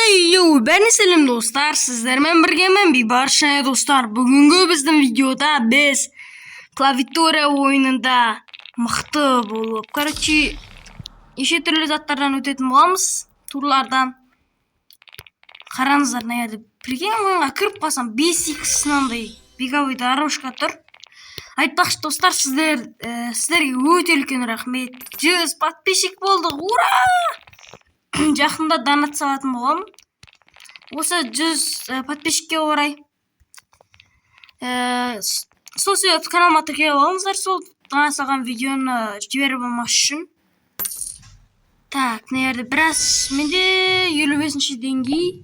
Йоу, бәріне сәлем достар, сіздермен бірге мен Бейбарыс және достар. Бүгінгі біздің видеода біз клавиатура ойынында мықты болып, короче, неше түрлі заттардан өтетін боламыз, турлардан. Қараңыздар, мына жерде прикинь, ойынға кіріп қалсам 5x мынандай беговой дорожка тұр. Айтпақшы достар, сіздерге өте үлкен рахмет. 100 подписчик болдық, ура! Жақында донат салатын боламын. Осы 100 подписчикке орай. Сол себепті каналыма тіркеліп алыңыздар, сол донат салған видеоны жіберіп алмас үшін. Так, мына жерде біраз менде 55 деңгей.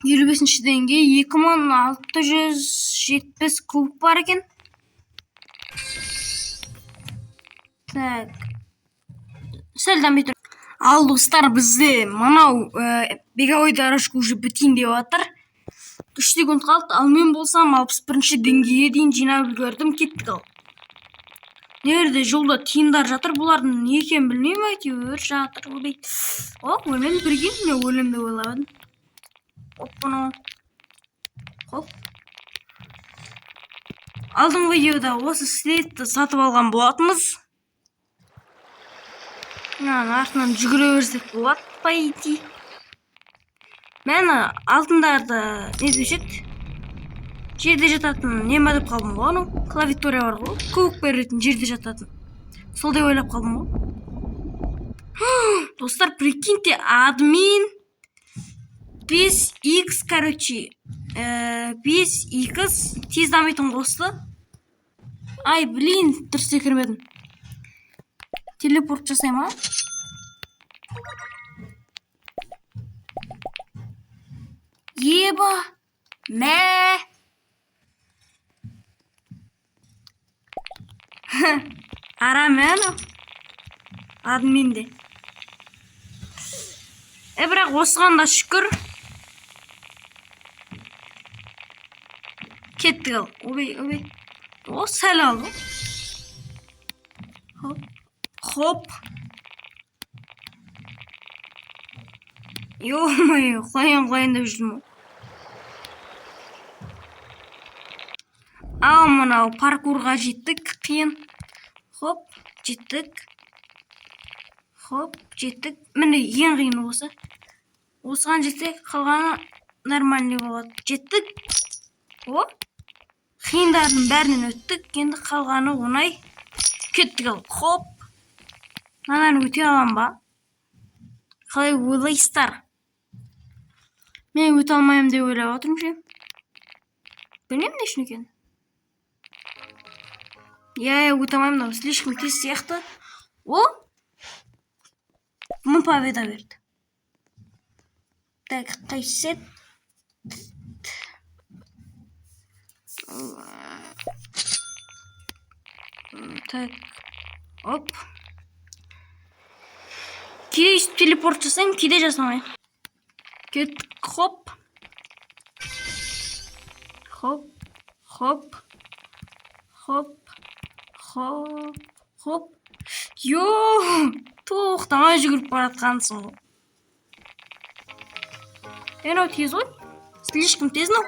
55 деңгей 2670 куб бар екен. Так. Сәл дами тұр. Ал достар, бізде мынау беговой дорожка уже бітейін деп жатыр. 3 секунд қалды. Ал мен болсам 61 деңгейге дейін жинап үлгердім. Кеттік ал. Мына жерде жолда тиындар жатыр. Бұлардың не екенін білмеймін, әйтеуір жатыр. Ойбай. О, өлмедім, прикинь, мен өлемін деп ойлап едім. Оппана. Хоп. Алдыңғы видеода осы слетті сатып алған болатынбыз. Мынаның артынан жүгіре берсек болады, по идее. Мен алтындарды не деуші еді? Жерде жататын не ма деп қалдым ғой, анау клавиатура бар ғой, көк беретін жерде жататын. Сол деп ойлап қалдым ғой. Достар, прикиньте, админ 5x, короче, 5x тез дамитын қосты. Ай, блин, дұрыс секірмедім. Телепорт жасай ма? Еба! Мә! Арам анау. Админ де. Бірақ осыған да шүкір. Кеттік ал. Ойбай, ойбай. О, сәл алды. Хоп. Хоп. Ё-моё, құлайын құлайын деп жүрдім ғой. Ал мынау паркурға жеттік, қиын. Хоп, жеттік. Хоп, жеттік. Міне ең қиыны осы. Осыған жетсек, қалғаны нормальный болады. Жеттік. О, қиындардың бәрінен өттік. Енді қалғаны оңай. Кеттік ал. Хоп. Мынадан өте аламын ба? Қалай ойлайсыздар? Мен өте алмаймын деп ойлап отырмын ше. Білмеймін не үшін екенін. Иә, өте алмаймын, мынау слишком тез сияқты. О! Мың победа берді. Так, қайсы сет? Так. Оп. Кейде өйстіп телепорт жасаймын, кейде жасамаймын. Кеттік, хоп. Хоп, хоп, хоп, хоп, хоп. Йо, тоқтамай жүгіріп бара жатқансың ғой. Мынау тез ғой. Слишком тез мынау.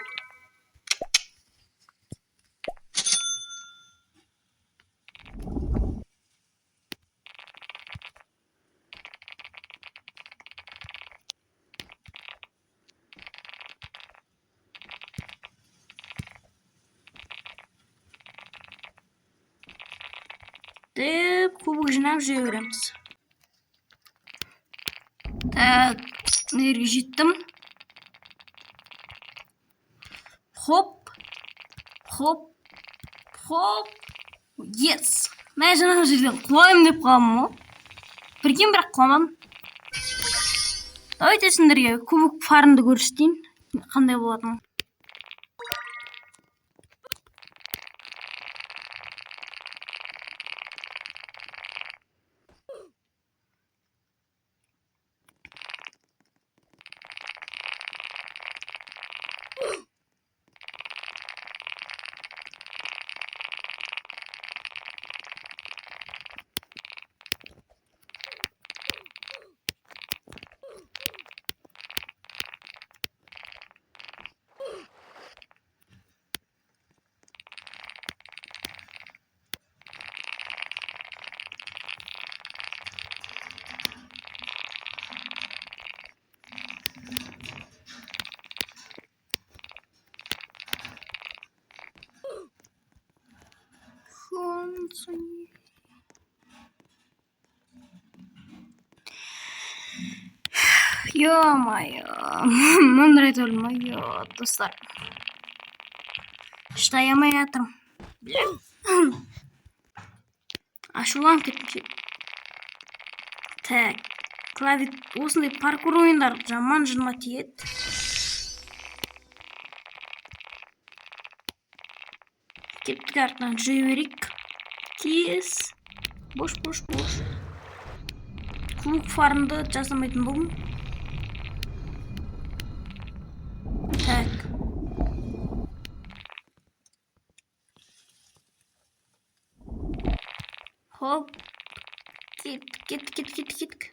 Деп кубок жинап жүре береміз. Так, мына жерге жеттім. Хоп, хоп, хоп. Yes. Мә, жаңағы жерден құлаймын деп қалдым ғой. Прикинь, бірақ құламадым. Давайте сендерге кубок фармды көрсетейін, қандай болатынын. Ё-моё, мың рет өлдім ғой, ё, достар. Шыдай алмай жатырмын. Бля. Ашуланып кеттім ше. Так, осындай паркур ойындар жаман жыныма тиеді. Кеттік, артынан жүре берейік. Тез. Бош, бош, бош. Клуб фармды жасамайтын болдым. Так. Хоп. Кеттік, кеттік, кеттік, кеттік, кеттік.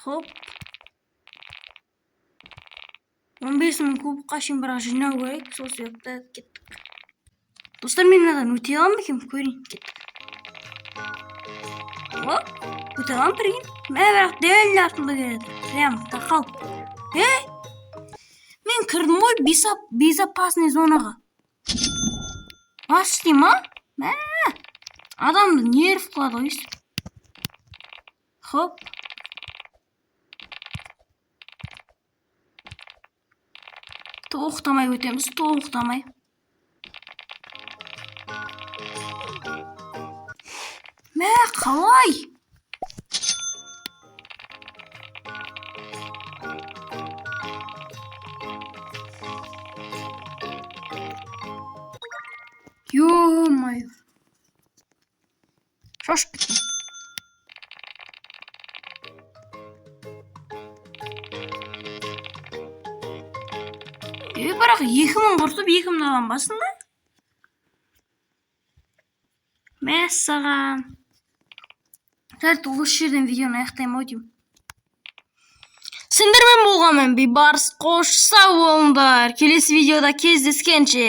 Хоп. 15 000 кубқа шейін бірақ жинау керек, сол себепті кеттік. Достар, мен мынадан өте аламын ба екен, көрейін, кеттік. Оп, өте аламын, прикинь. Мә, бірақ дәл артымда келеді. Прям тақалып. Ей! Мен кірдім ғой безопасный зонаға. Бас істей ма? Мә! Адамды нерв қылады ғой өйстіп. Хоп. Тоқтамай өтеміз, тоқтамай. Мә, қалай? Ё-моё. Шошып кеттім. Е, бірақ 2000 құртып, 2000 аламын басында. Мәссаған. Жарайды, осы жерден видеоны аяқтаймын ау деймін. Сендермен болғанмен Бейбарыс, қош сау болыңдар. Келесі видеода кездескенше.